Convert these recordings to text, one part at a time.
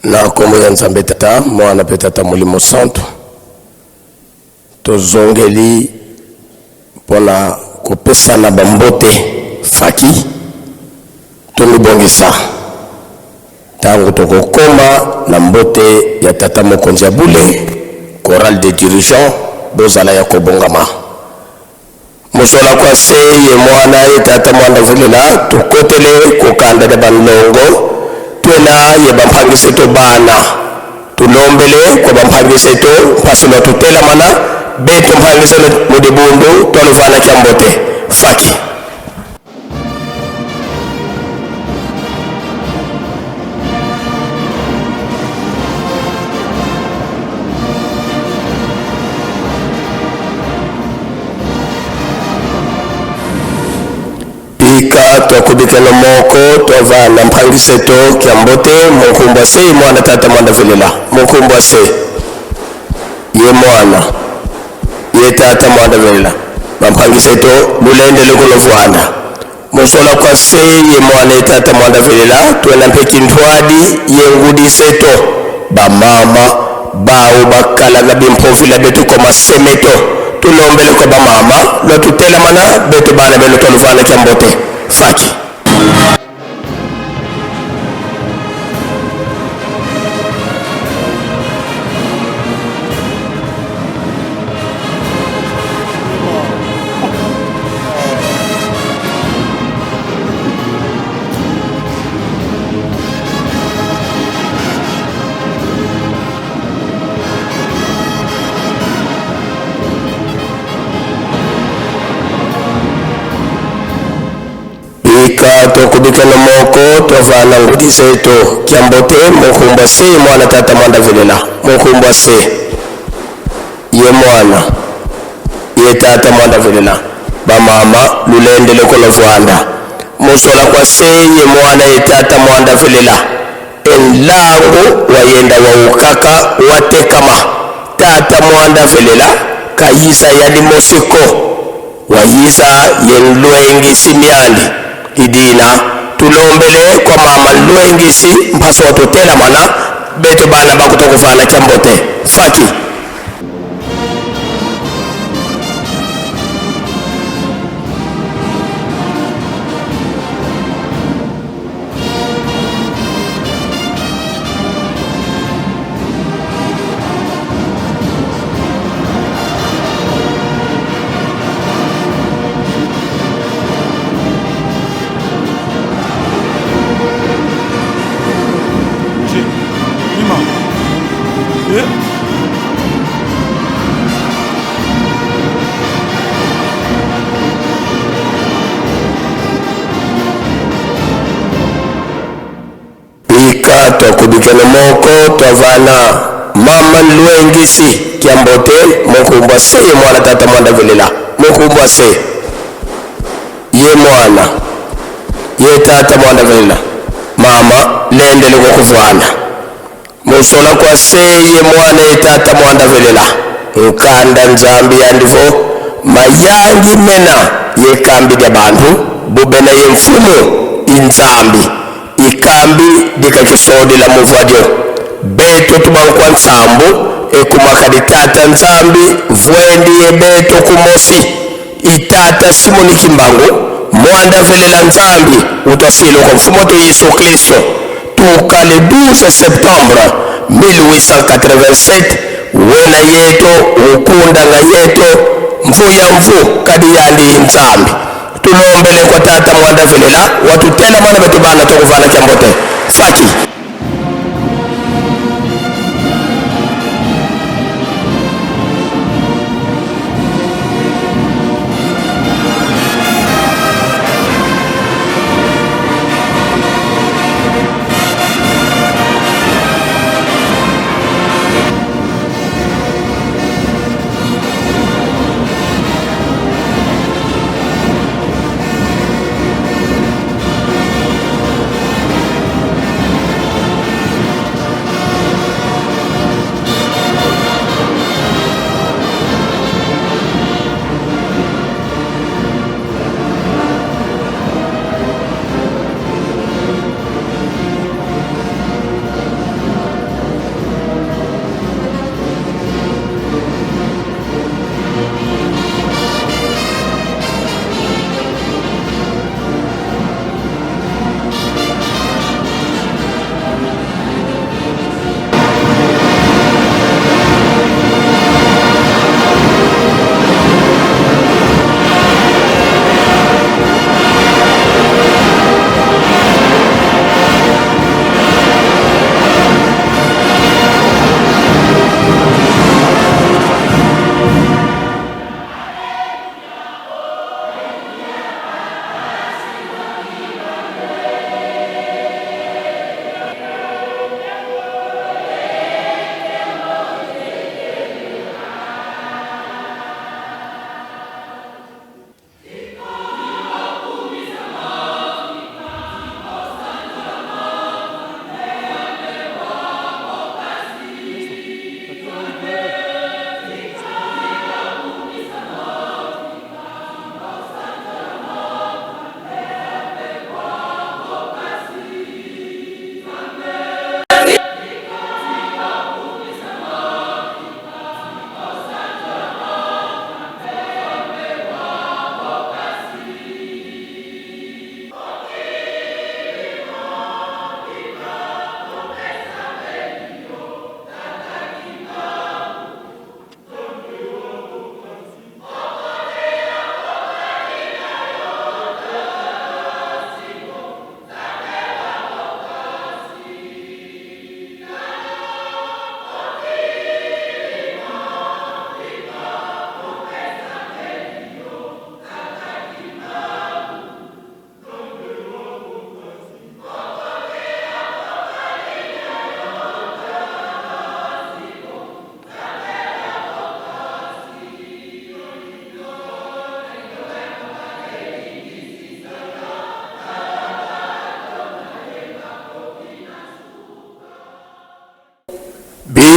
Na nkombo ya Nzambe Tata, Mwana mpe Tata Molimo Santu, tozongeli mpo na kopesana bambote faki. Tomibongisa ntango tokokoma na mbote ya Tata Mokonzi ya Bule. Chorale de dirigeants, bozala ya kobongama. Mosola kwa se ye mwana ye tata mwanda vulela, tukotele kokanda na banlongo twena ye bampangise to bana, tulombele kwa bampangise to mpasi lwa tutelamana beto mpangise mudibundu twaluvana kya mbote faki. Pika twakubikana moko twavanda mpangise to kya mbote munkumbwa se ye mwana tata mwanda velela munkumbwa se ye mwana ye tata mwanda velela bampangise to lulendele kunovwanda musola kwa se ye mwana ye tata mwanda velela twena mpe kintwadi ye ngudise to bamama bawo bakalanga bimpofila betu koma semeto tulombele kwa bamama lwatutelamana betu bana beno twaluvana kya mbote faki. Pika tokubikana moko twavana ngudise to kya mbote munkumbwa se ye mwana tata mwanda velela munkumbwa se ye mwana ye tata mwanda velela bamama lulendele kunovwanda musola kwa se ye mwana ye tata mwanda velela enlangu wayenda waukaka watekama tata mwanda velela kayisa yali mosiko wayisa ye nlwengisi myandi idina tulombele kwa mama nlwengisi mpasi watutelamana beto bana bakutokufana kya mbote faki. Pika twakubikana moko twavana mama nlwengisi kya mbote munkumbwa se ye mwana tata mwanda velela munkumbwa se ye mwana ye tata mwanda velela mama lendele kokuvwana musola kwa se ye mwana ye tata mwanda velela nkanda nzambi yandivo mayangi mena ye kambi lya bantu bubena ye mfumu inzambi ikambi dikakisodela muvwadyo beto tubankwa nsambu ekumaka ditata nzambi vwendi ye beto kumosi itata Simoni Kimbangu mwanda velela nzambi utwasile kwa mfumo to Yesu Kristo tuka le 12 septembre 1887 wena yeto ukundanga yeto mvu ya mvu kadi yandi nzambi tulombele kwa tata mwanda velela watutela mwana betu bana tokuvana kyambote faki.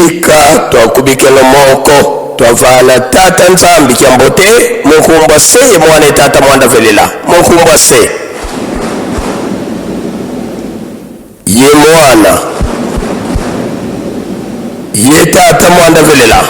Bika twakubikelo moko twavala tata Nzambi kya mbote munkumbwa se mwana tata mwanda velela munkumbwa se ye mwana ye tata mwanda velela.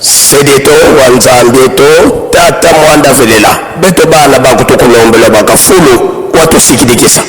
Sedeto wa Nzambi eto tata mwanda velela beto bana bakutukulombela bakafulu watusikilikisa.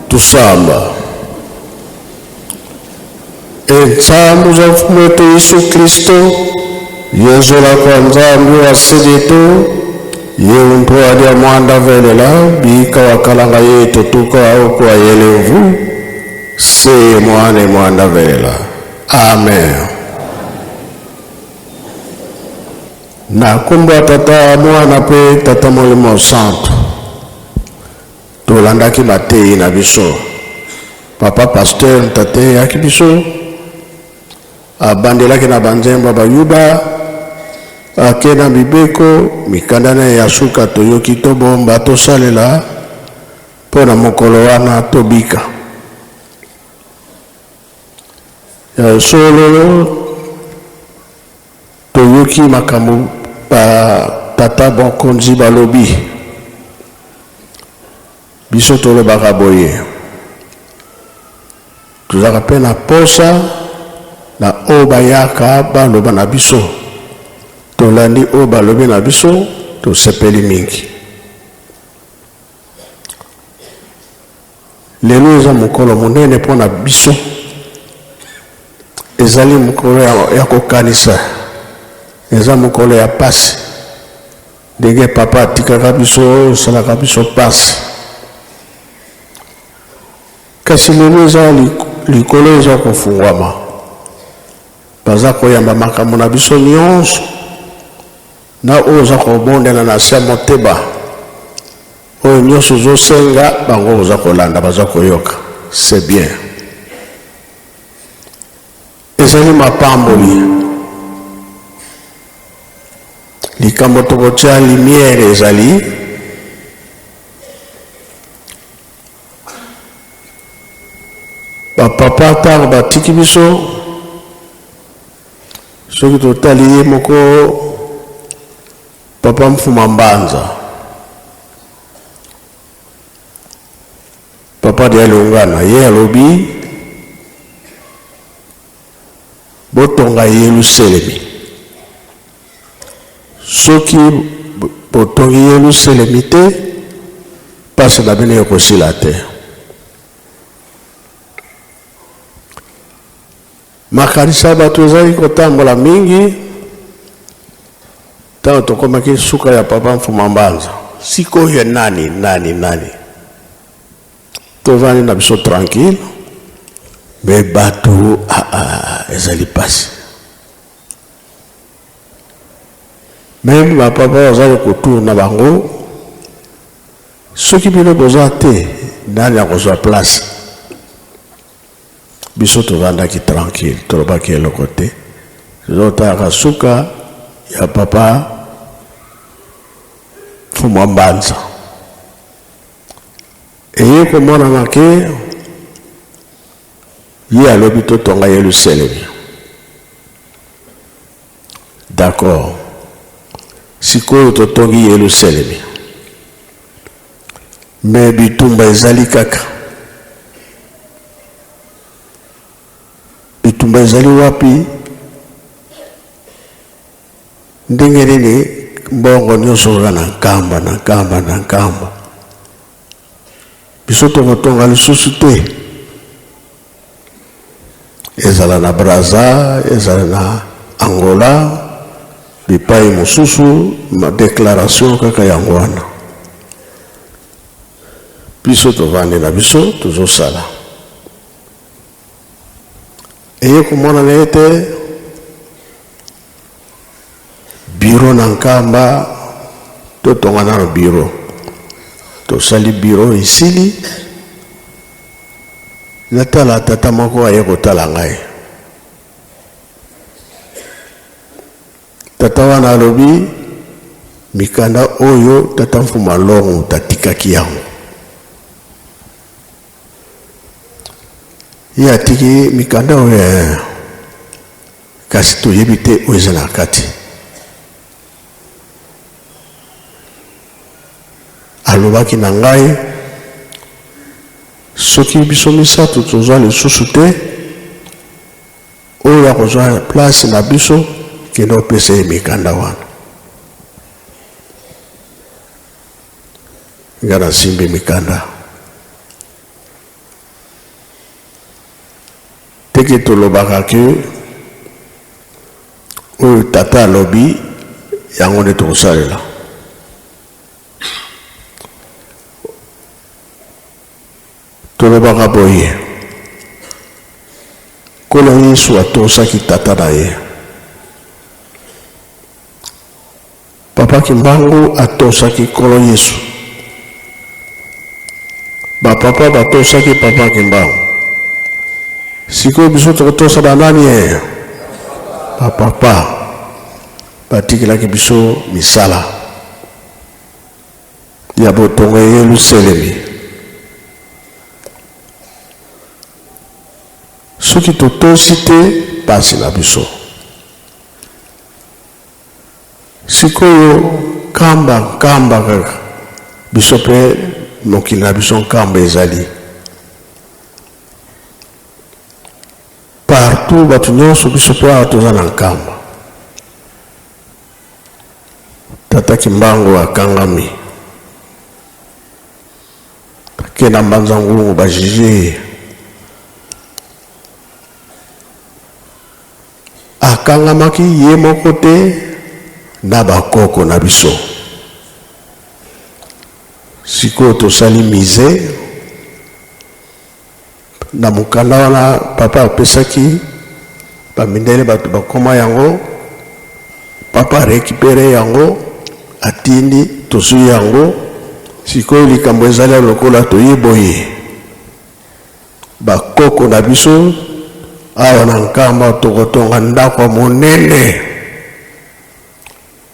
Tusamba. Entsambu za mfumu wetu Yesu Kristo, yezola kwa Nzambi wa sedeto, ye untu alia mwanda velela, bika wakalanga yetu tuka au kwa yelevu, se mwane mwanda velela. Amen. Na kombo ya tata mwana pe tata molimo santo, tolandaki mateyi na biso. Papa pasteur tate yaki biso abandelaki na banzembo ya bayuda, ake na mibeko mikanda na ye ya suka toyoki tobomba tosalela mpo na mokolo wana tobika. Ya solo toyoki makambo ba tata bokonzi balobi, biso tolobaka boye, tozalaka mpe na posa na oyo bayaka baloba na biso, tolandi oyo balobi na biso, tosepeli mingi. Lelo eza mokolo monene mpo na biso, ezali mokolo ya kokanisa, eza mokolo ya pasi. Ndenge papa atikaka biso, esalaka biso pasi. Kasi lelo eza likolo eza kofungwama, baza koyamba makambo na biso nyonso, na oyo oza kobondela na se ya motema, oyo nyonso ozosenga bango oza kolanda, baza koyoka. C'est bien. Ezali mapamboli. Likambo tokotia lumière ezali bapapa ntango batiki biso, soki totali ye moko papa Mfuma Mbanza, papa de Alongana, ye alobi botonga Yelusalemi. Soki botongi Yelusalemi te, pasi na bino ekosila te. Makanisi ya bato ezali kotambola mingi ntango tokomaki suka ya papa Mfuma Mbanza. Sikoyo nani nani nani, tovandi na biso tranquille, me bato ezali pasi. Meme bapapa bazali kotour na bango, soki bino boza te, nani akozwa place? Biso tovandaki tranquille, tolobaki eloko te, tozotalaka suka ya papa. Mfumu wa Mbanza. Eye komonana ke ye alobi totonga Yelusalemi. D'accord. Sikoyo totongi Yelusalemi. Mais bitumba ezali kaka. Bitumba ezali wapi? Ndenge nini mbongo nyonso kaka na Nkamba, na Nkamba, na Nkamba? Biso tokotonga lisusu te. Ezala na Brazza, ezala na Angola, bipai mosusu, ma declaration kaka yango wana. Biso tovandi na biso tozosala. Eye komonana ete bureau na Nkamba, totonga nano bureau. Tosali bureau esili, natala tata moko aye kotala ngai. Tata wana alobi mikanda oyo tata Mfumu Alongo tatikaki yango. Ye atiki mikanda oyo eh, kasi toyebi te oyo eza na kati. Alobaki na ngai soki biso misato tozwa lisusu te oyo akozwa place na biso, kende opesa ye mikanda wana. Nga nasimbi mikanda teke tolobaka ke oyo tata alobi yango nde tokosalela. Tolobaka boye, Nkolo Yesu atosaki tata na ye. Papa Kimbangu atosaki Nkolo Yesu. Ba papa batosaki Papa Kimbangu. Sikoyo biso tokotosa banani ye? Ba papa batikelaki biso misala ya botongo ya Yelusalemi. Soki totosi te, pasi na biso. Sikoyo Nkamba Nkamba kaka biso pe mokili na biso Nkamba ezali partout bato nyonso biso pe awa toza na Nkamba. Tata Kimbangu akangami ake na Mbanza Ngungu ba juge ye. Akangamaki ye moko te na bakoko na biso. Sikoyo tosali musee na mokanda wana papa apesaki bamindele bato bakoma yango, papa arekipere yango atindi tozwi yango. Sikoyo likambo ezali lokola toye boye Ba koko na biso awa na Nkamba tokotonga ndako ya monene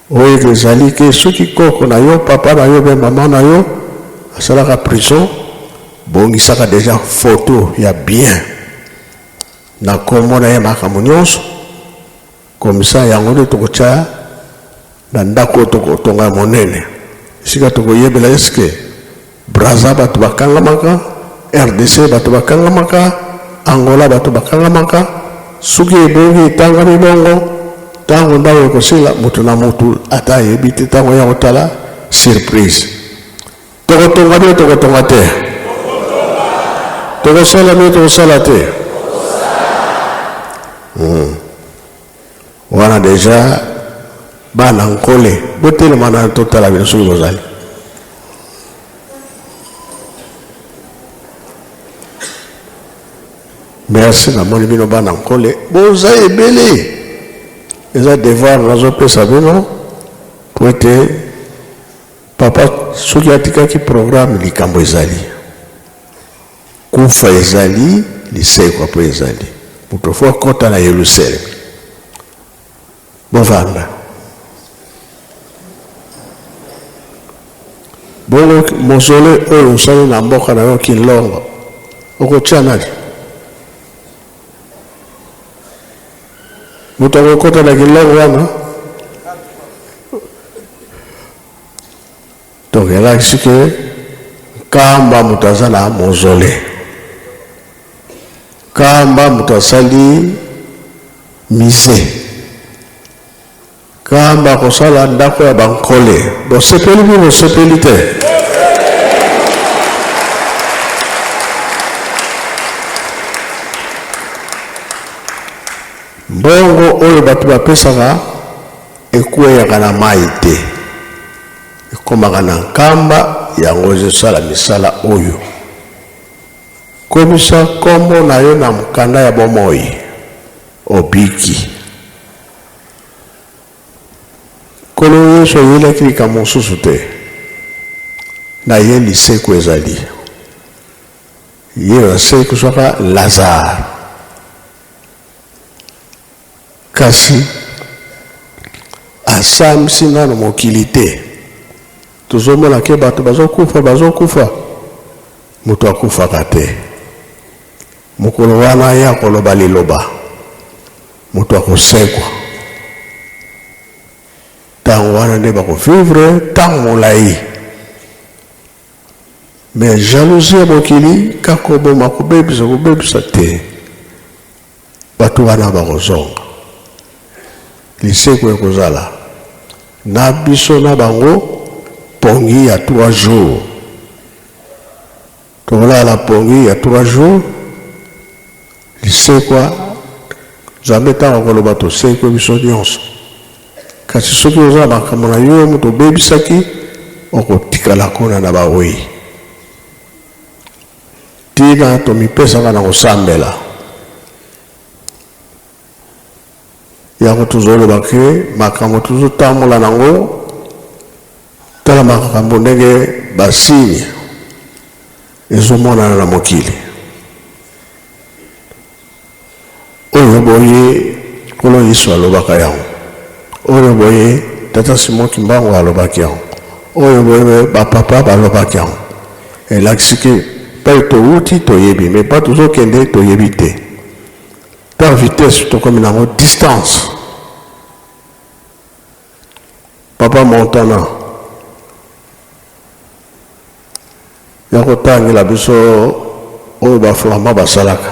oyo ezali ke soki koko na yo, papa na yo be mama na yo asalaka prison, bongisaka deja photo ya bien na kombo na ye makambo nyonso comme ça yango nde tokotya na ndako oyo tokotonga ya monene esika tokoyebela eske Brazza bato bakangamaka, RDC bato bakangamaka, Angola bato bakangamaka. Soki ebongi etangami bongo, ntango ndako ekosila moto na moto ata ayebi te ntango ya kotala surprise. Tokotonga bino tokotonga te, tokosala bino tokosala te. Wana deja bana nkole botelema na totala bino soki bozali. Merci, namoni bino bana nkole boza ebele. Eza devoir nazopesa bino po ete papa soki atikaki programme likambo ezali. Kufa ezali, lisekwa mpe ezali. Moto fo akota na Yelusalemi. Bovanda. Bongo mausolee oyo osali na mboka na yo Kinlongo okotia nani? Moto akokota na Kinlongo wana? Donc elakisi ke Nkamba moto aza na mausolee. Nkamba moto asali musee. Kamba akosala ndako ya bankole. Bosepeli mpe bosepeli te? Mbongo oyo bato bapesaka ekweyaka na mai te, ekomaka na nkamba, yango ezosala misala oyo. Komisa nkombo na yo na mokanda ya bomoi, obiki. Nkolo Yesu ayelaki likambo mosusu te. Na ye lisekwa ezali. Ye asekusaka Lazare. Kasi asambisi nano mokili te. Tozomona ke bato bazokufa, bazokufa. Moto akufaka te. Mokolo wana ye akoloba liloba, moto akosekwa. Ntango wana nde bakovivre ntango molai. Me jalousie ya mokili kaka koboma, kobebisa, kobebisa te. Bato wana bakozonga, lisekwa ekozala na biso na bango pongi ya 3 jours. Tokolala pongi ya 3 jours, lisekwa Nzambe ntango akoloba tosekwe biso nyonso. Kasi soki oza na makambo na yo moto obebisaki, okotikala kuna na bawei. Tina tomipesaka na kosambela. Yango tozoloba ke makambo tozotambola nango, tala makambo ndenge basigne ezomonana na mokili oyo boye. Nkolo Yesu alobaka yango oyo boye, Tata Simon Kimbangu alobaki yango oyo boye, bapapa balobaki yango. Elakisi ke mpe towuti toyebi, me mpa tozokende toyebi te. Par vitesse tokomi nango distance. Papa Montana ya kotangela biso oyo baflama basalaka,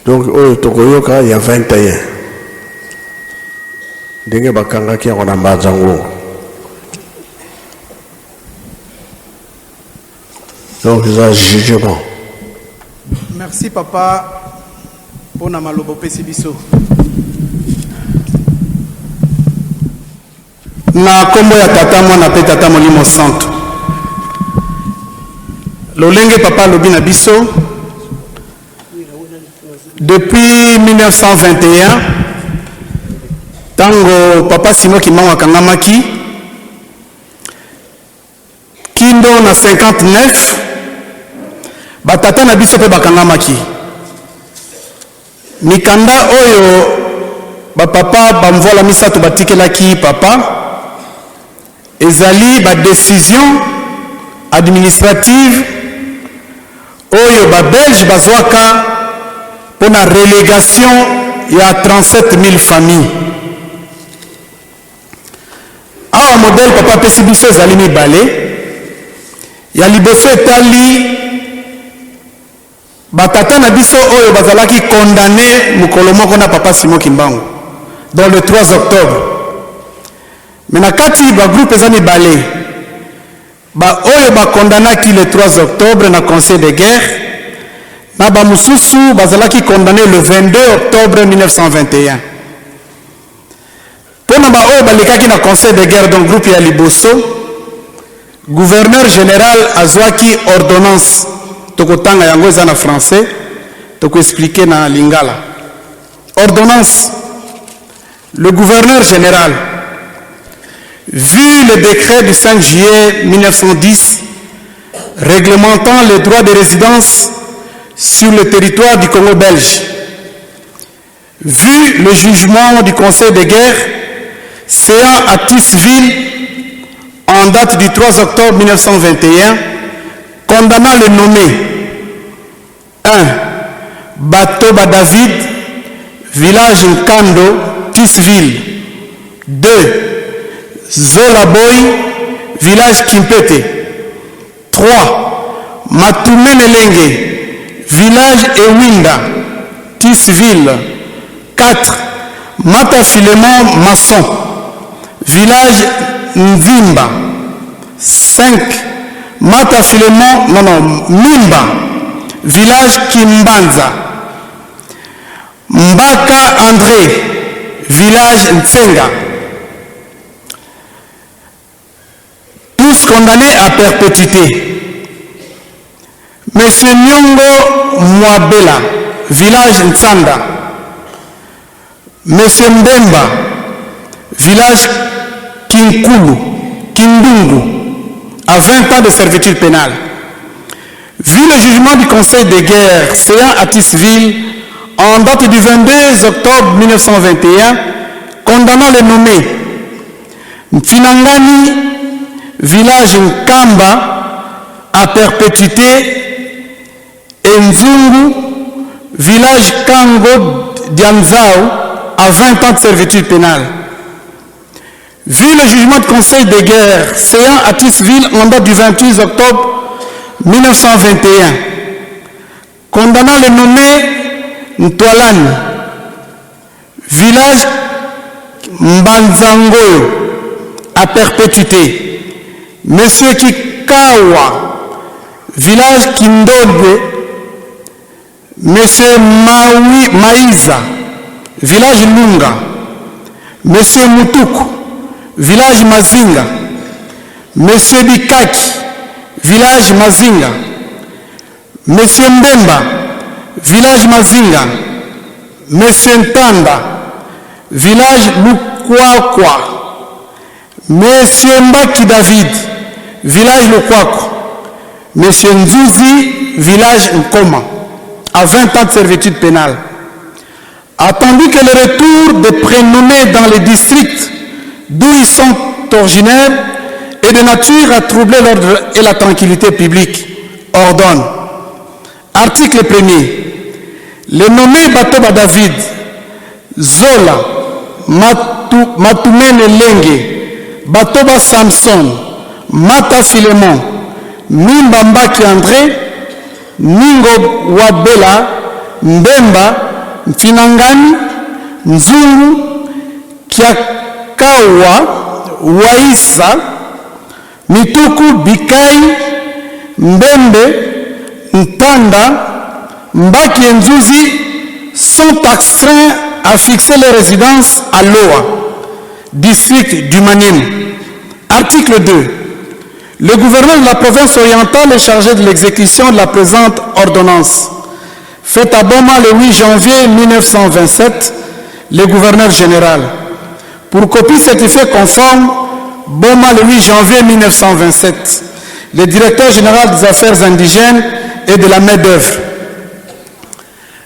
donc oyo tokoyoka ya 21 ndenge bakangaki yango na Mbanza Ngungu. Donc eza jugement. Merci papa mpona maloba opesi biso. Na nkombo ya Tata, Mwana mpe Tata Molimo Santu. Lolenge papa alobi na biso depuis 1921 ntango papa Simon Kimbangu akangamaki Kindo na 59 batata na biso mpe bakangamaki. Mikanda oyo bapapa bamvuala misato batikelaki papa ezali ba decision administrative oyo ba Belge bazwaka mpo na relegation ya 37 000 familles. Awa modèle papa apesi biso ezali mibale. Ya liboso etali batata na biso oyo bazalaki condamne mokolo moko na papa Simon Kimbangu, dans le 3 octobre. Mais na kati ba groupe eza mibale, ba oyo ba condamnaki le 3 octobre na conseil de guerre na ba mosusu bazalaki condamne le 22 octobre 1921. Mpo na ba oyo balekaki na conseil de guerre, donc groupe ya liboso, gouverneur general azwaki ordonnance, tokotanga yango eza na français, toko expliquer na lingala. Ordonnance, le gouverneur général, vu le décret du 5 juillet 1910 réglementant les droits de résidence sur le territoire du Congo belge, vu le jugement du conseil de guerre séant à Tisville en en date du 3 octobre 1921, condamnant le nommé 1. Batoba David, village Nkando, Tisville. 2. Zola Boy, village Kimpete. 3. Matumenelenge, village Ewinda, Tisville. 4. Mata Philemon Masson, village Nzimba. 5. Mata Philemon, non, non, Mimba, village Kimbanza. Mbaka André, village Nsenga. Tous condamnés à perpétuité. Monsieur Nyongo Mwabela, village Ntsanda. Monsieur Mbemba, village Kinkulu, Kindungu, à 20 ans de servitude pénale. Vu le jugement du Conseil de guerre séant à Tisville en date du 22 octobre 1921, condamnant les nommés Mfinangani, village Nkamba, à perpétuité, et Nzungu, village Kango Dianzao, à 20 ans de servitude pénale. Vu le jugement du Conseil de guerre séant à Tisville en date du 28 octobre 1921, condamnant le nommé Ntoualani, village Mbanzangoyo, à perpétuité. Monsieur Kikawa, village Kindodwe. Monsieur Maui Maïza, village Lunga. Monsieur Mutuku, village Mazinga. Monsieur Bikaki, village Mazinga. Monsieur Mbemba, village Mazinga. Monsieur Ntanda, village Lukwakwa. Monsieur Mbaki David, village Lukwakwa. Monsieur Nzuzi, village Nkoma, à 20 ans de servitude pénale. Attendu que le retour des prénommés dans les districts d'où ils sont originaires est de nature à troubler l'ordre et la tranquillité publique, ordonne. Article 1er. Le nommé Batoba David, Zola, Matumene Lenge, Batoba Samson, Mata Philemon, Mimba Mbaki André, Ningo Wabela, Mbemba, Mfinangani, Nzungu, Kiakawa, Waisa, Mituku Bikai, Mbembe, Ntanda, Mbaki et Nzuzi sont astreints à fixer leur résidence à Loa, district du Maniema. Article 2. Le gouverneur de la province orientale est chargé de l'exécution de la présente ordonnance. Faite à Boma le 8 janvier 1927, le gouverneur général. Pour copie certifiée conforme, Boma le 8 janvier 1927, le directeur général des affaires indigènes et de la main-d'œuvre.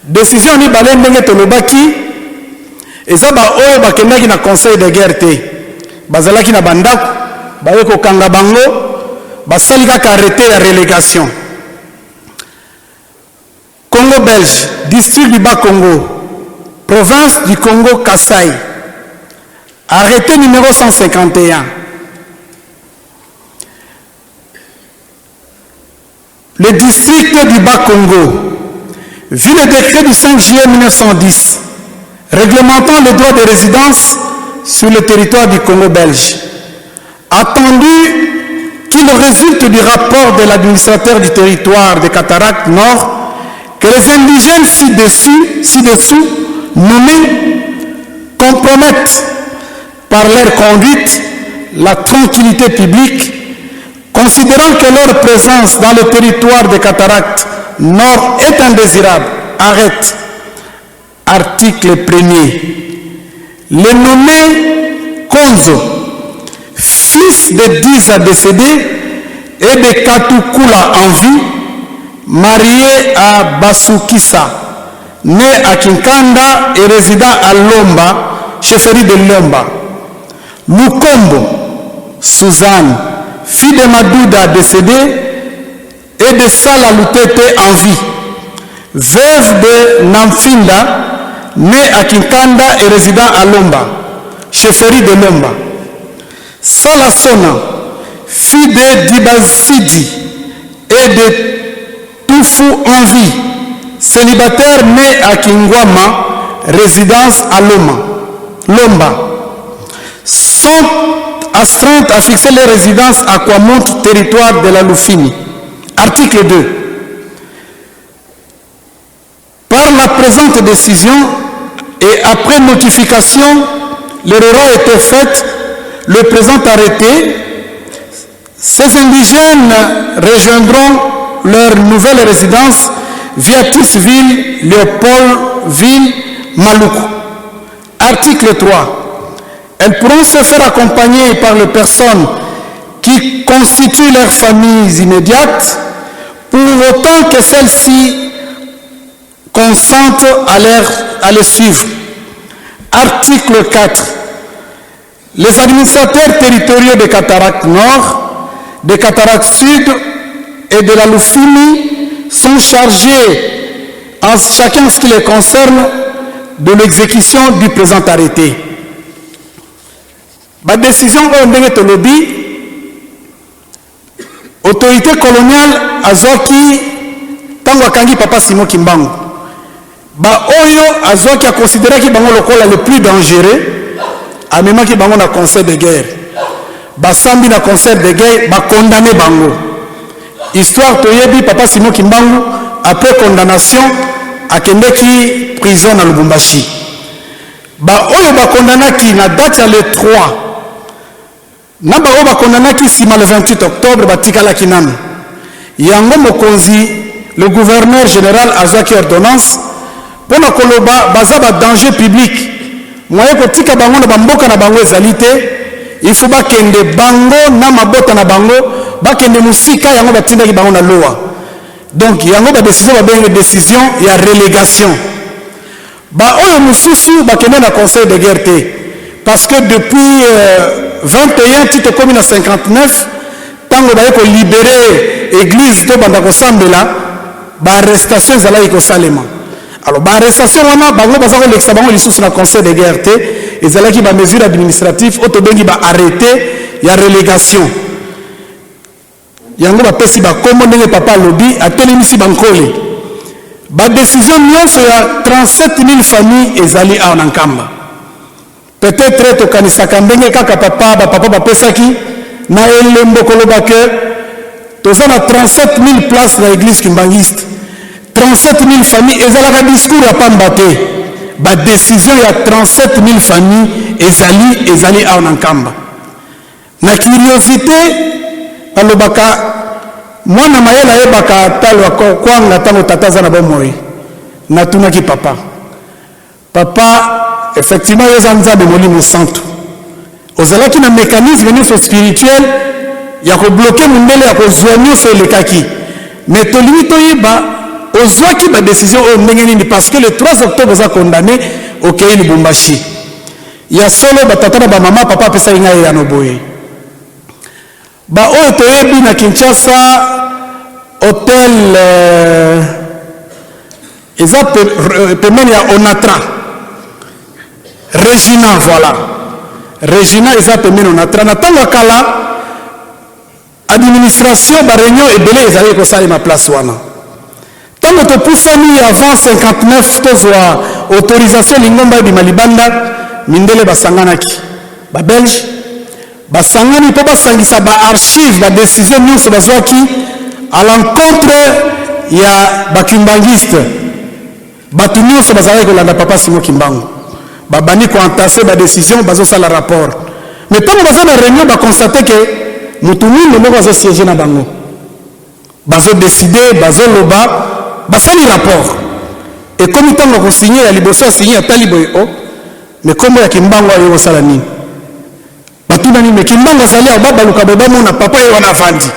Décision mibale ndenge tolobaki eza baoyo bakendaki na conseil de guerre te, bazalaki na bandako, baye kokanga bango, basali kaka arrêté ya relégation. Congo belge, district du Bas-Congo, province du Congo Kasaï, arrêté numéro 151. Le district du Bas-Congo, vu le décret du 5 juillet 1910, réglementant le droit de résidence sur le territoire du Congo belge, attendu qu'il résulte du rapport de l'administrateur du territoire de Cataracte Nord que les indigènes ci-dessous nommés compromettent par leur conduite la tranquillité publique, considérant que leur présence dans le territoire de Cataracte Nord est indésirable, arrête. Article 1er. Le nommé Konzo, fils de Diza décédé et de Katukula en vie, marié à Basukisa, né à Kinkanda et résident à Lomba, chefferie de Lomba. Lukombo, Suzanne, fille de Madouda décédée et de Sala Lutete en vie, veuve de Namfinda, née à Kinkanda et résidant à Lomba, chefferie de Lomba. Salasona, fille de Dibazidi et de Tufu en vie, célibataire né à Kingwama, résidence à Loma, Lomba. Sont astreintes à fixer les résidences à Kwamouth, territoire de la Lufini. Article 2. Par la présente décision et après notification, l'erreur a été faite, le présent arrêté, ces indigènes rejoindront leur nouvelle résidence via Tisville, Léopoldville, Maluku. Article 3. Elles pourront se faire accompagner par les personnes qui constituent leurs familles immédiates, pour autant que celles-ci consentent à les suivre. Article 4. Les administrateurs territoriaux des Cataractes Nord, des Cataractes Sud et de la Lufini sont chargés, en chacun ce qui les concerne, de l'exécution du présent arrêté. Ba décision oyo ndenge tolobi, autorité coloniale azwaki ntango akangi papa Simon Kimbangu, baoyo azwaki, akonsideraki bango lokola le plus dangereux, amemaki bango na conseil de guerre. Basambi na conseil de guerre, bakondane bango. Histoire toyebi, papa Simon Kimbangu, après condamnation, akendeki prison na Lubumbashi. Baoyo bakondanaki na date ya le 3 na baoyo bakondanaki nsima le 28 octobre batikalaki nanu. Yango mokonzi, le gouverneur général, azwaki ordonnance mpona koloba baza badanger public, moye kotika bango na bamboka na bango ezali te, il faut bakende bango na mabota na bango, bakende mosika. Yango batindaki bango na Loa. Donc yango badécision babengi décision ya relégation. Baoyo mosusu bakende na conseil de guerre te, parce que depuis 21 ti tokomi na 59, ntango baye kolibérer église to banda kosambela, baarrestation ezalaki kosalema. Alors baarrestation wana, bango baza kolekisa bango lisusu na conseil de guerre te, ezalaki bamesure administrative oyo tobengi baarrêté ya relégation. Yango bapesi bakombo ndenge papa alobi, atelemisi bankole. Badécision nyonso ya 37 000 famille ezali awa na Nkamba. Peut-être tokanisaka ndenge kaka papa, bapapa bapesaki na elembo koloba ke toza na 37 000 place na église kimbangiste, 37 000 famille, ezalaka discours ya pamba te. Badécision ya 37 000 famille ezali awa na Nkamba. Na curiosité, balobaka mwana mayele ayebaka talo kwanga ntango tata aza na bomoi. Natunaki papa: "Papa, effectivement yo oza Nzambe Molimo Santu, ozalaki na mécanisme nyonso spirituel ya kobloquer mondele, ya kozwa nyonso elekaki, mais tolingi toyeba ozwaki badécision oyo ndenge nini, parce que le 3 octobre oza condamné, okei Lubumbashi." Ya solo, batata na bamama, papa apesaki ngai eyano boye: baoyo toyebi na Kinshasa, hotel eza pembeni ya Onatra, Regina, voilà, Regina eza pembeni Onatra. Na ntango ya kala, administration, baréunion ebele ezalaki kosalema place wana. Ntango topusani avant 59, tozwa autorisation lingomba ebima libanda, mindele basanganaki, babelge basangani mpo basangisa baarchive, badécision nyonso bazwaki à l'encontre ya bakimbangiste, bato nyonso bazalaki kolanda papa Simon Kimbangu. Babandi koentasser badécision, bazosala rapport. Mais ntango baza na réunion, baconstater ke motu mwindu moko azosiéger na bango, bazodécider, bazoloba, basali rapport. Ekomi ntango ya kosigner, ya liboso asigner, atali boye: "O, mais kombo ya Kimbangu ayo kosala nini?" Batunani: "Mais Kimbangu azali awa?" Babaluka boye, bamona papa ye wana avandi.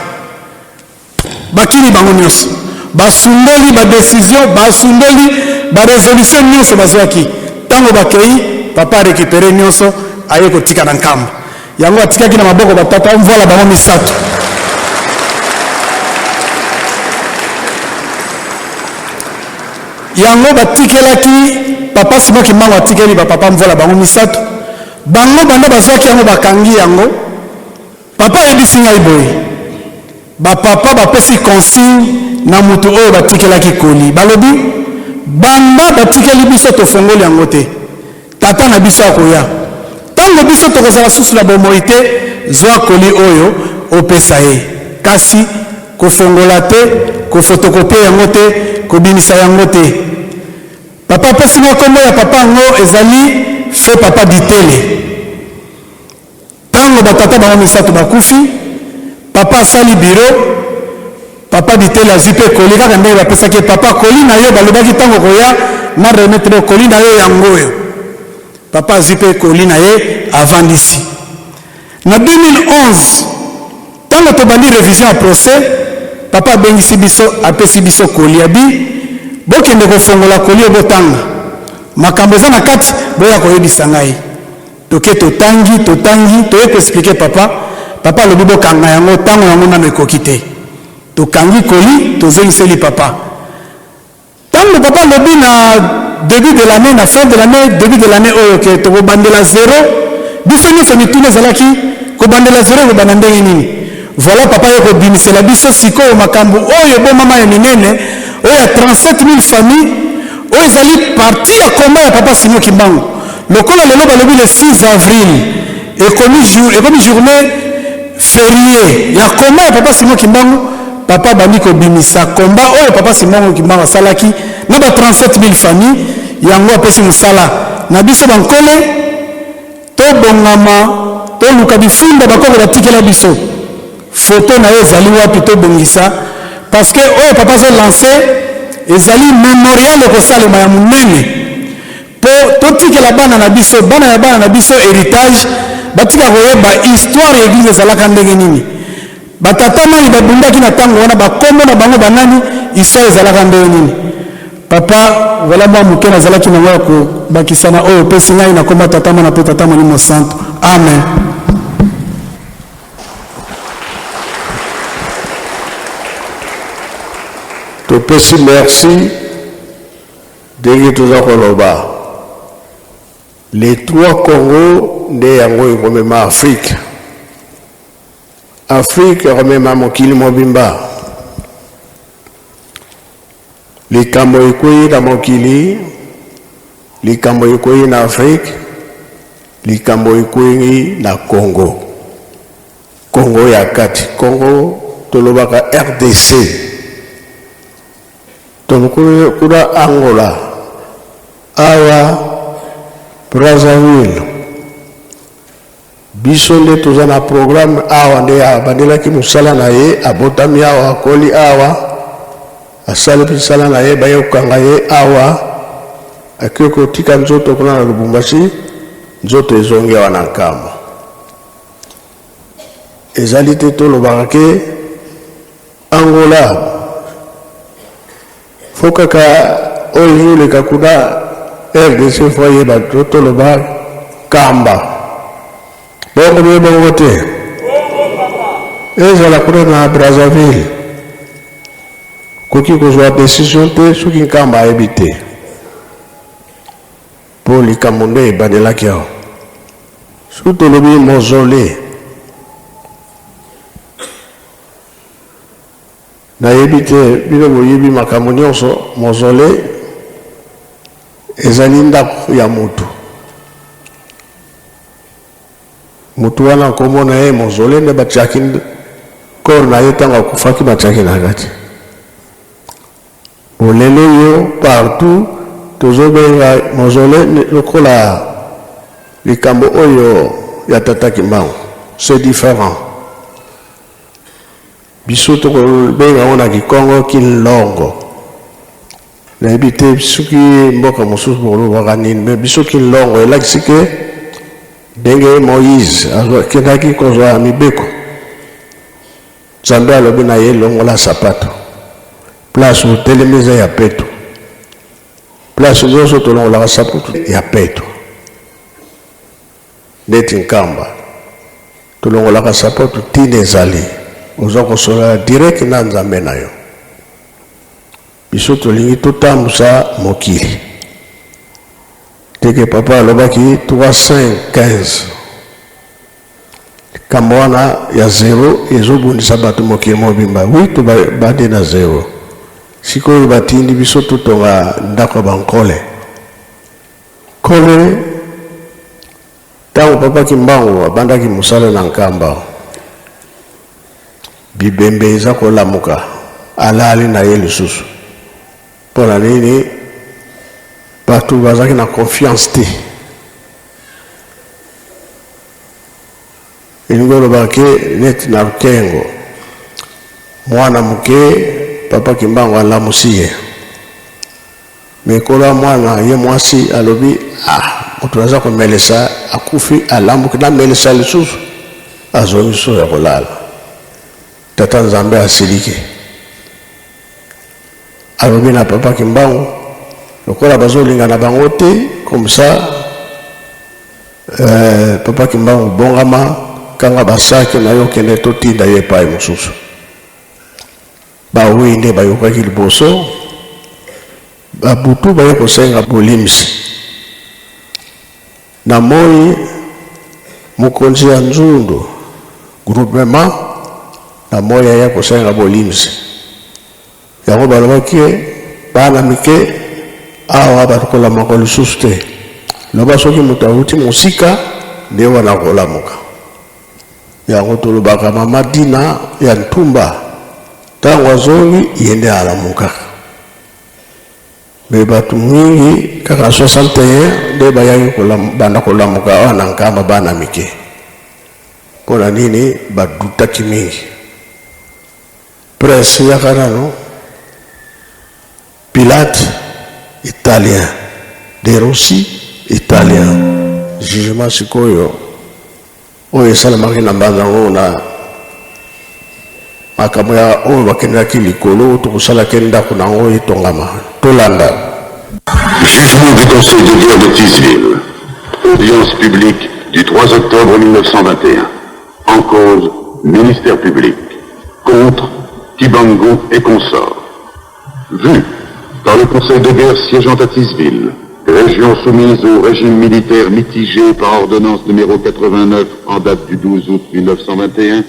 Bakili bango nyonso, basundoli badécision, basundoli barésolution nyonso bazwaki. Ntango bakei, papa arécupérer nyonso, aye kotika na Nkamba. Yango atikaki na maboko batata mvola bango misato. Yango batikelaki papa Simon Kimbangu, atikeli ba papa Mvola bango misato. Bango banda bazwaki yango bakangi yango. Papa ayebisi ngai boye, ba papa bapesi consigne na mutu oyo batikelaki colis, balobi banda batikeli biso tofongoli yango te, tata na biso akoya tango biso tokozala susu na bomoi te, zwa colis oyo opesa ye, kasi kofongola te, ko photocopier yango te, kobimisa yango te. Papa apesi ngai kombo ya papa yango ezali feu papa Ditele. Tango ba tata bango misatu bakufi, papa asali bureau, papa Bitele azui pe colis kaka ndenge bapesaki ye, papa colis na yo balobaki tango okoya na remettre yo colis na yo yango oyo. Papa azui pe colis na ye avandisi. Na 2011 tango tobandi revision ya procès, papa abengisi biso apesi biso colis abi bokende kofongola colis oyo botanga makambo eza na kati boya koyebisa ngai. Toke totangi, totangi, toye ko expliquer papa, papa alobi bokanga yango tango yango nanu ekoki te. Tokangi colis, tozongiseli papa. Tango papa alobi na debut de l'annee, na fin de l'annee, debut de l'annee oyo ke tokobandela zero, biso nionso mituna ezalaki kobandela zero ekobanda ndenge nini? Voilà papa aye kobimisela biso sikoyo makambo oyo ebomama ya minene, oyo ya 37.000 familles, oyo ezali partie ya combat ya papa Simon Kimbangu. Lokola lelo balobi le 6 avril ekomi jour ekomi journee ferie ya combat ya papa Simon Kimbangu, papa abandi kobimisa combat oyo papa Simon Kimbangu asalaki na ba 37000 familles yango apesi mosala na biso bankole tobongama toluka bifunda bakoko batikela biso photo na ye ezali wapi tobongisa parce que oyo papa azo lancer ezali memorial ekosalema ya monene Po totikela bana na biso, bana ya bana na biso heritage, batika koyeba histoire ya eglise ezalaka ndenge nini. Ba tata nani babundaki na tango wana, ba kombo na bango ba nani, histoire ezalaka ndenge nini. Papa, voilà mwa moke nazalaki nango ya kobakisa na oyo opesi ngai na kombo ya Tata, Mwana mpe Tata Molimo Santu. Amen. Topesi merci Ndenge toza koloba les trois Congo nde yango ekomema Afrique. Afrique ekomema mokili mobimba. Likambo ekweyi na mokili, likambo ekweyi na Afrique, likambo ekweyi na Congo. Congo ya kati, Congo tolobaka RDC. Donc kuna Angola, awa Brazzaville, biso nde toza na programme awa nde abandelaki mosala na ye, abotami awa, akoli awa, asali misala na ye, baye kokanga ye awa, akoki kotika nzoto kuna na Lubumbashi, nzoto ezongi awa na Nkamba. Ezali te tolobaka ke Angola faut kaka oyo ezoleka kuna RDC faut ayeba to toloba kamba bongo be bongo te ezala kuna na Brazzaville koki kozwa decision te soki nkamba ayebi te mpo likambo nde ebandelaki awa soki tolobi mausolee Nayebi te bino boyebi makambo nionso, mausolee ezali ndako ya mutu, mutu wana kombo na ye mausolee nde batiaki corps na ye tango akufaki batiaki na kati. Bon lelo oyo partout tozobenga mausolee lokola likambo oyo ya tata Kimbangu, c'est different. Biso tokobenga yango na kikongo kinlongo. Nayebi te soki mboka mosusu bolobaka nini, mais biso kinlongo elakisi ke ndenge Moïse akendaki kozwa mibeko, Nzambe alobi na ye longola sapato, place otelemi eza ya peto, place nyonso tolongolaka sapato ya peto. Neti Nkamba tolongolaka sapato tina ezali oza kosolola direct na Nzambe na yo. Biso tolingi totambusa mokili teke papa alobaki 315 likambo wana ya zero ezobundisa bato mokili mobimba. Wi, tobandi na zero. Sikoyo batindi biso totonga ndako ya bankole kole. Ntango papa Kimbangu abandaki mosala na Nkamba, bibembe eza kolamuka, alali na ye lisusu. Mpo na nini? Bato bazalaki na confiance te. Elingi oloba ke neti na Lukengo, mwana moke papa Kimbangu alamusi ye. Mikolo ya mwana ye mwasi alobi, ah, moto aza komelesa akufi, alambuki, namelesa lisusu, azongi so ya kolala. Tata Nzambe asiliki, alobi na papa Kimbangu, lokola bazolingana bango te, comme ça papa Kimbangu bongama, kanga basaki na yo, kende totinda ye epai mosusu. Bawei nde bayokaki liboso, babutu baye kosenga bolimbisi. Na moi mokonzi ya Nzundu groupement na moi aya kosenga bolimbisi. Yango balobaki bana mike awa bato kolamuka lisusu te. Loba soki moto awuti mosika nde wana kolamuka. Yango tolobaka mama Dina ya Ntumba ntango azongi ye nde alamukaka. Me bato mingi kaka 61 nde bayaki banda kolamuka awa na Nkamba, bana mike. Mpo na nini badutaki mingi? Prince yaka nano, Pilate italien, De Rossi italien. Jugement sikoyo oyo esalemaki na mbanza yango na makambo ya oyo bakendaki likolo tokosalaki ndako na yango etongama. Tolanda. Jugement du Conseil de guerre de Thysville. Audience publique du 3 octobre 1921. En cause, ministère public. Contre, Kibango et consorts. Vu par le Conseil de guerre siégeant à Thysville, région soumise au régime militaire mitigé par ordonnance numéro 89 en date du 12 août 1921,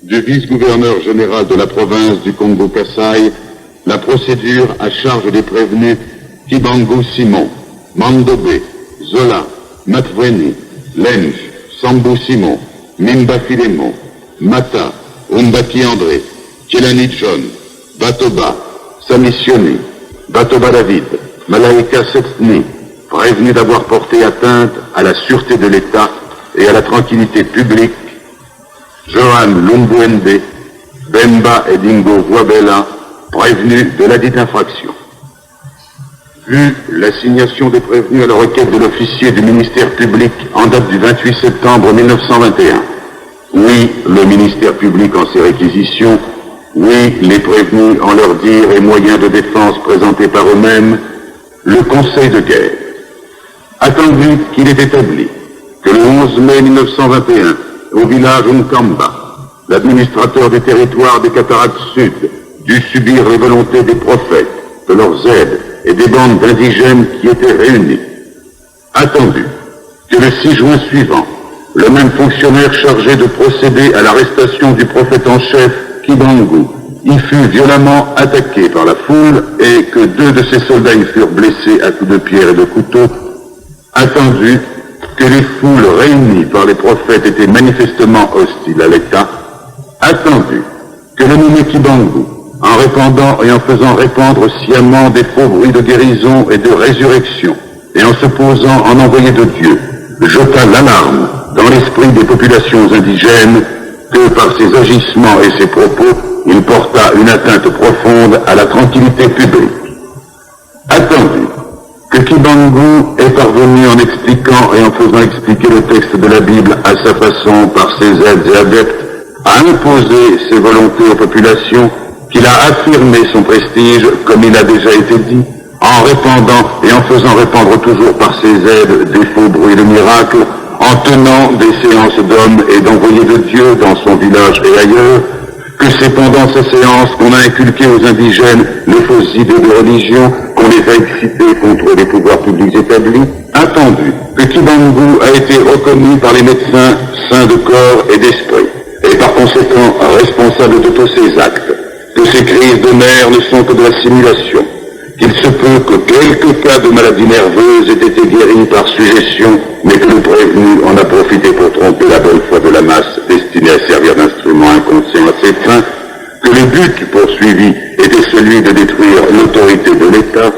du vice-gouverneur général de la province du Congo-Kassai, la procédure à charge des prévenus Kibango Simon, Mandobe, Zola, Matvweni, Lenge, Sambou Simon, Mimba Philémon, Mata, Umbaki André, Tchelani John, Batoba, Samissioni, Batoba David, Malaika Setni, prévenus d'avoir porté atteinte à la sûreté de l'État et à la tranquillité publique, Johan Lumbuende, Bemba et Dingo Wabela, prévenus de ladite infraction. Vu l'assignation des prévenus à la requête de l'officier du ministère public en date du 28 septembre 1921. Oui, le ministère public en ses réquisitions. Oui, les prévenus en leur dire et moyens de défense présentés par eux-mêmes. Le Conseil de guerre. Attendu qu'il est établi que le 11 mai 1921, au village Nkamba, l'administrateur du territoire des Cataractes Sud dut subir les volontés des prophètes, de leurs aides et des bandes d'indigènes qui étaient réunies. Attendu que le 6 juin suivant, le même fonctionnaire chargé de procéder à l'arrestation du prophète en chef, Kibangu, y fut violemment attaqué par la foule et que deux de ses soldats y furent blessés à coups de pierre et de couteau, attendu que les foules réunies par les prophètes étaient manifestement hostiles à l'État, attendu que le nommé Kibangu, en répandant et en faisant répandre sciemment des faux bruits de guérison et de résurrection, et en se posant en envoyé de Dieu, jeta l'alarme dans l'esprit des populations indigènes que par ses agissements et ses propos, il porta une atteinte profonde à la tranquillité publique. Attendu que Kibangu est parvenu en expliquant et en faisant expliquer le texte de la Bible à sa façon par ses aides et adeptes, à imposer ses volontés aux populations, qu'il a affirmé son prestige, comme il a déjà été dit, en répandant et en faisant répandre toujours par ses aides des faux bruits de miracles, en tenant des séances d'hommes et d'envoyés de Dieu dans son village et ailleurs, Que c'est pendant ces séances qu'on a inculqué aux indigènes les fausses idées de religion, qu'on les a excités contre les pouvoirs publics établis, attendu que Kibangu a été reconnu par les médecins saints de corps et d'esprit, et par conséquent responsable de tous ses actes, que ces crises de nerfs ne sont que de la simulation, qu'il se peut que quelques cas de maladie nerveuse aient été guéris par suggestion, mais que le prévenu en a profité pour tromper la bonne foi de la masse destinée à servir d'instrument inconscient à ses fins, que le but poursuivi était celui de détruire l'autorité de l'État,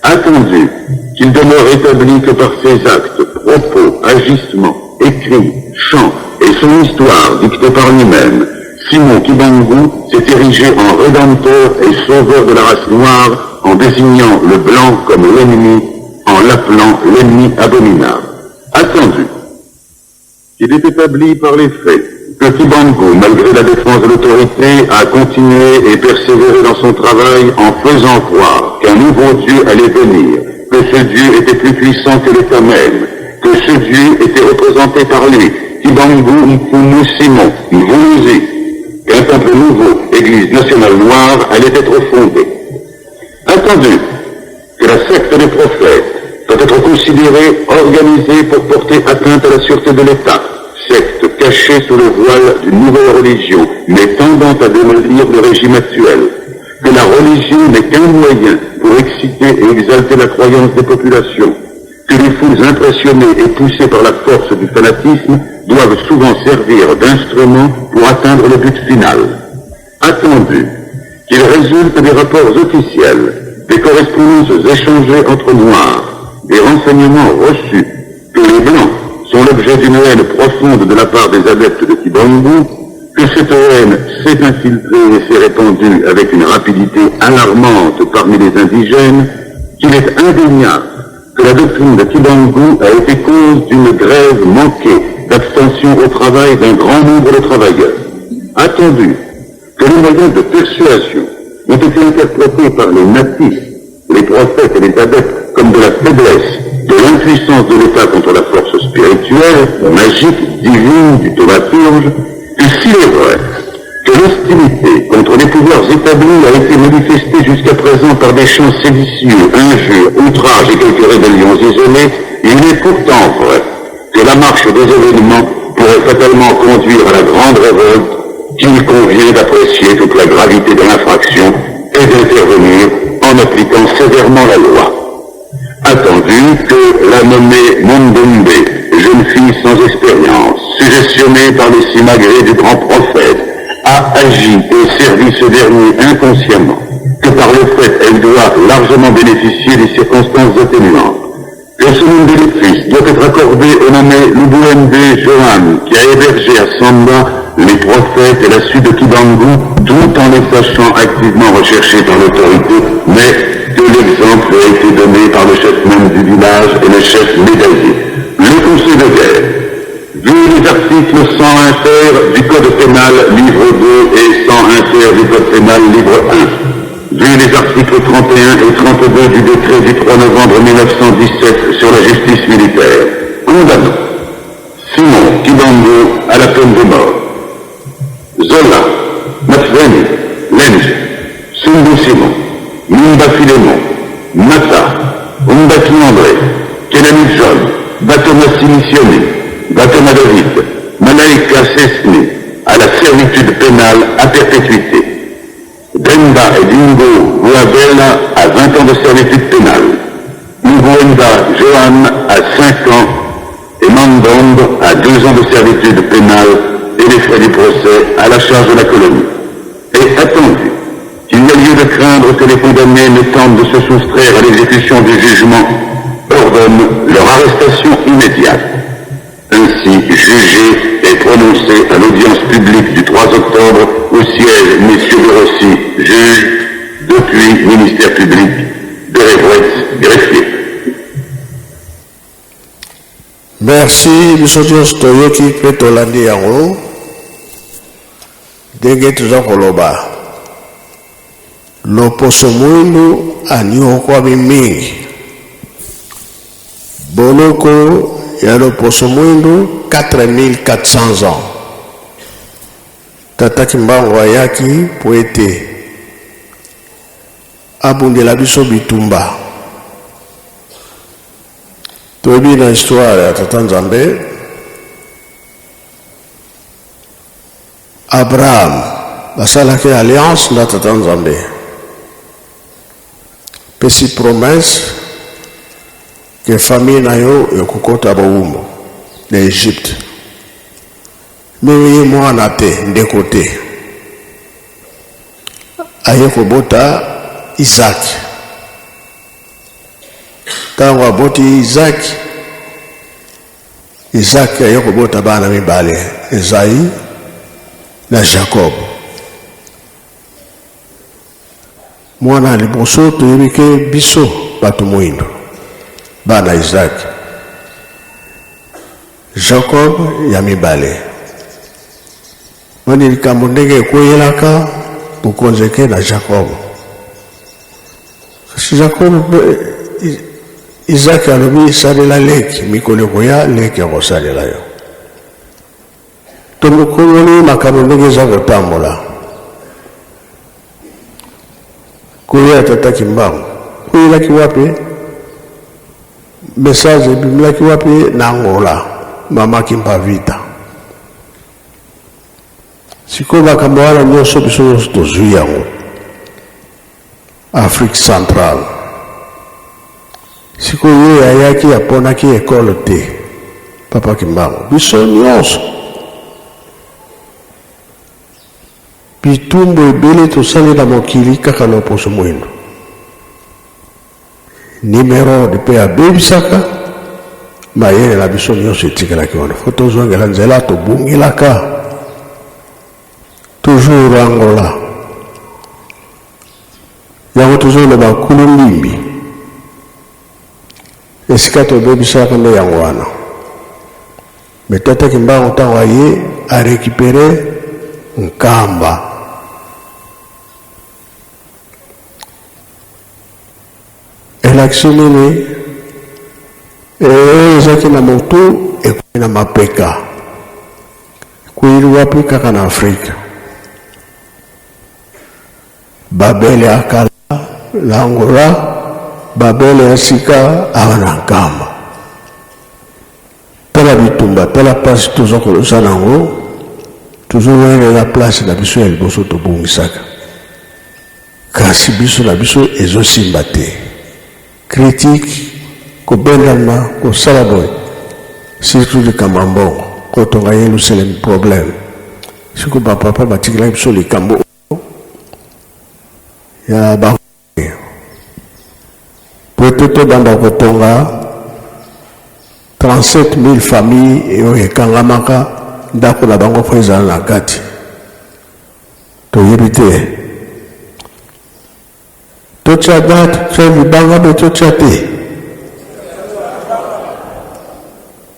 attendu qu'il demeure établi que par ses actes, propos, agissements, écrits, chants et son histoire dictée par lui-même, Simon Kibangu s'est érigé en rédempteur et sauveur de la race noire en désignant le blanc comme l'ennemi, en l'appelant l'ennemi abominable. Attendu qu'il est établi par les faits que Kibangu, malgré la défense de l'autorité, a continué et persévéré dans son travail en faisant croire qu'un nouveau Dieu allait venir, que ce Dieu était plus puissant que l'État même, que ce Dieu était représenté par lui, Kibangu Mfumu Simon, Mvuluzi, qu'un temple nouveau, Église nationale noire, allait être fondé. Attendu que la secte des prophètes doit être considérée organisée pour porter atteinte à la sûreté de l'État, secte cachée sous le voile d'une nouvelle religion, mais tendant à démolir le régime actuel, que la religion n'est qu'un moyen pour exciter et exalter la croyance des populations, que les foules impressionnées et poussées par la force du fanatisme doivent souvent servir d'instruments pour atteindre le but final. Attendu qu'il résulte des rapports officiels, des correspondances échangées entre Noirs, des renseignements reçus, que les Blancs sont l'objet d'une haine profonde de la part des adeptes de Kibangou, que cette haine s'est infiltrée et s'est répandue avec une rapidité alarmante parmi les indigènes, qu'il est indéniable que la doctrine de Kibangou a été cause d'une grève manquée d'abstention au travail d'un grand nombre de travailleurs. Attendu que les moyens de persuasion ont été interprétés par les natifs, les prophètes et les adeptes comme de la faiblesse, de l'impuissance de l'État contre la force spirituelle, magique, divine du thaumaturge, que s'il est vrai que l'hostilité contre les pouvoirs établis a été manifestée jusqu'à présent par des chants séditieux, injures, outrages et quelques rébellions isolées, il est pourtant vrai que la marche des événements pourrait fatalement conduire à la grande révolte qu'il convient d'apprécier toute la gravité de l'infraction et d'intervenir en appliquant sévèrement la loi. Attendu que la nommée Mondombe, jeune fille sans expérience, suggestionnée par les simagrées du grand prophète, a agi et servi ce dernier inconsciemment, que par le fait elle doit largement bénéficier des circonstances atténuantes. Que ce nom bénéfice doit être accordé au nommé Lubouende Johan, qui a hébergé à Samba les prophètes et la suite de Kibangu, tout en les sachant activement recherchés par l'autorité, mais que l'exemple a été donné par le chef même du village et le chef médaillé. Le conseil de guerre, vu les articles 101 ter du Code pénal livre 2 et 101 ter du Code pénal livre 1, vu les articles 31 et 32 du décret du 3 novembre 1917 sur la justice militaire, condamnons Simon Kibango à la peine de mort, Zola, Matveni, Lenz, Sumbu Simon, Mumba Philemon, Mata, Umbaki André, Kelani John, Batoma Simissione, Batoma David, Malaika Sesni, à la servitude pénale à perpétuité. Demba et Dingo Guabella à 20 ans de servitude pénale. Ngwenda Johan à 5 ans et Mandong à 2 ans de servitude pénale et les frais du procès à la charge de la colonie. Et attendu qu'il y a lieu de craindre que les condamnés ne tentent de se soustraire à l'exécution du jugement, ordonne leur arrestation immédiate. Ainsi jugé et prononcé à l'audience publique du 3 octobre au siège messieurs de Rossi, juge, depuis ministère public, de Révouette, greffier. Merci biso nyonso toyoki mpe tolandi yango ndenge toza koloba loposo mwindu aniokwami mingi boloko ya loposo mwindu 4400 ans. Tata Kimbangu ayaki mpo ete abundela biso bitumba. Toyebi na histoire ya Tata Nzambe, Abraham basalaki alliance na Tata Nzambe, pesi promesse ke famille na yo ekokota bowumbu na Egypte. Ndenge ye mwana te, ndeko te, aye kobota Isaac. Ntango aboti Isaac, Isaac aye kobota bana mibale, Esaü na Jacob. Mwana ya liboso toyebi ke biso bato moindo bana Isaac. Jacob ya mibale. Moni likambo ndenge ekweyelaka bokonzi eke na Jacob. Kasi Jacob mpe Isaac alobi salela leki, mikolo ekoya leki akosalela yo. Tomokomoni makambo ndenge eza kotambola. Koya tata Kimbangu koyelaki wapi? Message ebimelaki wapi? Na Angola, mama Kimpavita. Sikoyo makambo wana nyonso biso nyonso tozwi yango Afrique centrale. Sikoyo ye ayaki aponaki ekole te, papa Kimbangu. Biso nyonso bitumbu ebele tosali na mokili kaka na poso mwindo. Nimerode mpe abebisaka mayele na biso nyonso etikalaki wana. Fo tozongela nzela tobungelaka toujours Angola. Yango tozoloba kulu mbimbi esika tobebisaka nde yango wana. Me tata Kimbangu ntango aye arekipere Nkamba. Elakisi nini? Oyo ezalaki na motu ekomi na mapeka. Ekweyeli wapi? Kaka na Afrika. Babele ya kala na Angola, Babele ya sika awa na Nkamba. Tala bitumba, tala mpasi toza koza na yango, tozowelela place na biso ya liboso tobongisaka, kasi biso na biso ezosimba te. Critique, kobendana, kosala boye, surtout likambo ya mbongo, kotonga Yelusalemi problème. Sikoyo bapapa batikelaki biso likambo ya ba po ete tobanda kotonga 37 000 famille oyo ekangamaka ndako na bango mpo ezala na kati. Toyebi te totya date, totya libanga mpe totya te.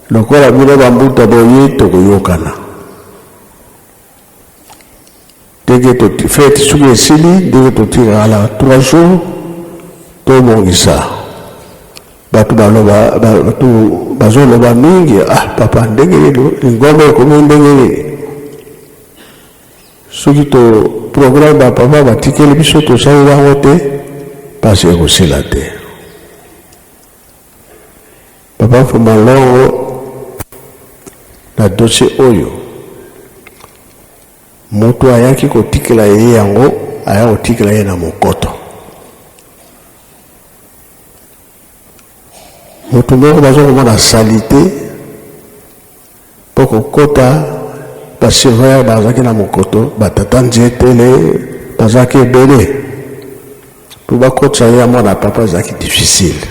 Lokola bino bambuta boye, tokoyokana ndenge fete soki esili, ndenge totikaka na 3 jours tobongisa. Bato baloba, bato bazoloba mingi, ah papa, ndenge nini lingomba ekomi ndenge nini? Soki to programme ba papa batikeli biso tosalela yango te, mpasi ekosila te. Papa Mfuma Longo na dossier oyo moto ayaki kotikela ye yango, aya kotikela ye na mokoto. Moto moko baza komona salite mpo kokota ba surveillant bazalaki na mokoto, batata nzetele bazalaki ebele mpo bakotisa ye ya mwana papa ezalaki difficile.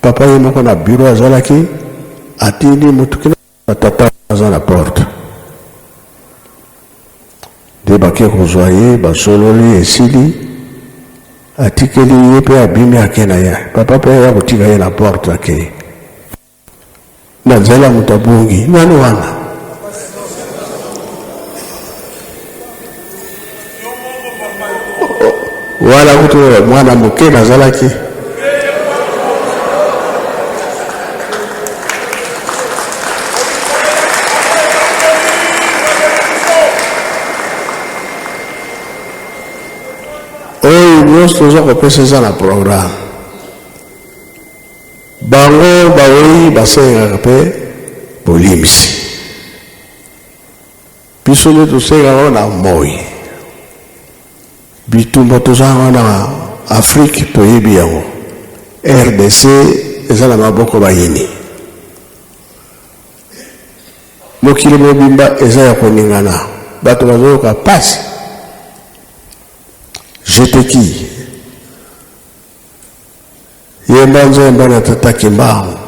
Papa ye moko na bureau azalaki, atindi motu kina batata aza na porte nde bake kozwa ye, basololi esili, atikeli ye mpe abimi ake na ye. Papa mpe aya kotika ye na porte akei na nzela, moto abungi nani wana? Wana kutu mwana moke nazalaki. Nyonso toza kopesa eza na programme. Bango bawei basengaka mpe bolimbisi. Biso nde tosengaka na moi. Bitumba toza yango na Afrique toyebi yango. RDC eza na maboko bayini. Mokili mobimba eza ya koningana, bato bazoyoka pasi. Jeteki yemba nzembo na tata Kimbangu.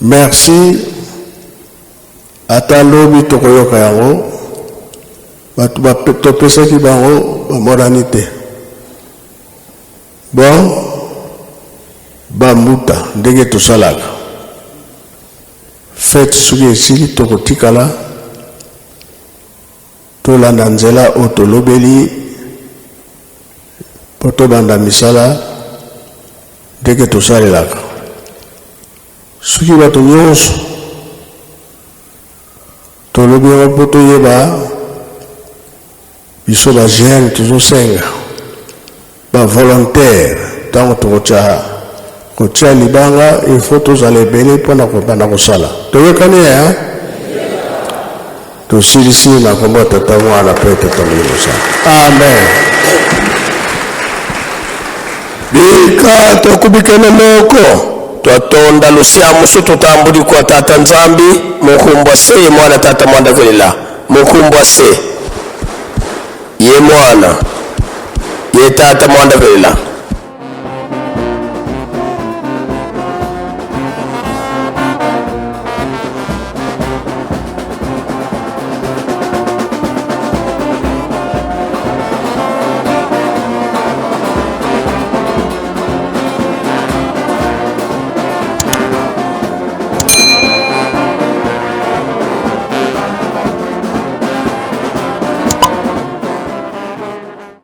Merci ata lobi tokoyoka yango bato topesaki bango bamonani te bon bambuta ndenge tosalaka fete soki esili tokotikala tolanda nzela oyo tolobeli mpo tobanda misala ndenge tosalelaka soki bato nyonso tolobi yango mpo toyeba biso bajeune tozosenga bavolontaire ntango tokotya kotia libanga il faut tozala ebele mpona kobanda kosala toyokani ya tosilisi na kombo ya tata mwana mpe tata molimo santu amen. Bika twakubikene moko twatonda lusiamusu tutambuli kwa tata Nzambi mukumbwa se ye mwana tata mwanda velela mukumbwa se ye mwana ye tata mwanda velela.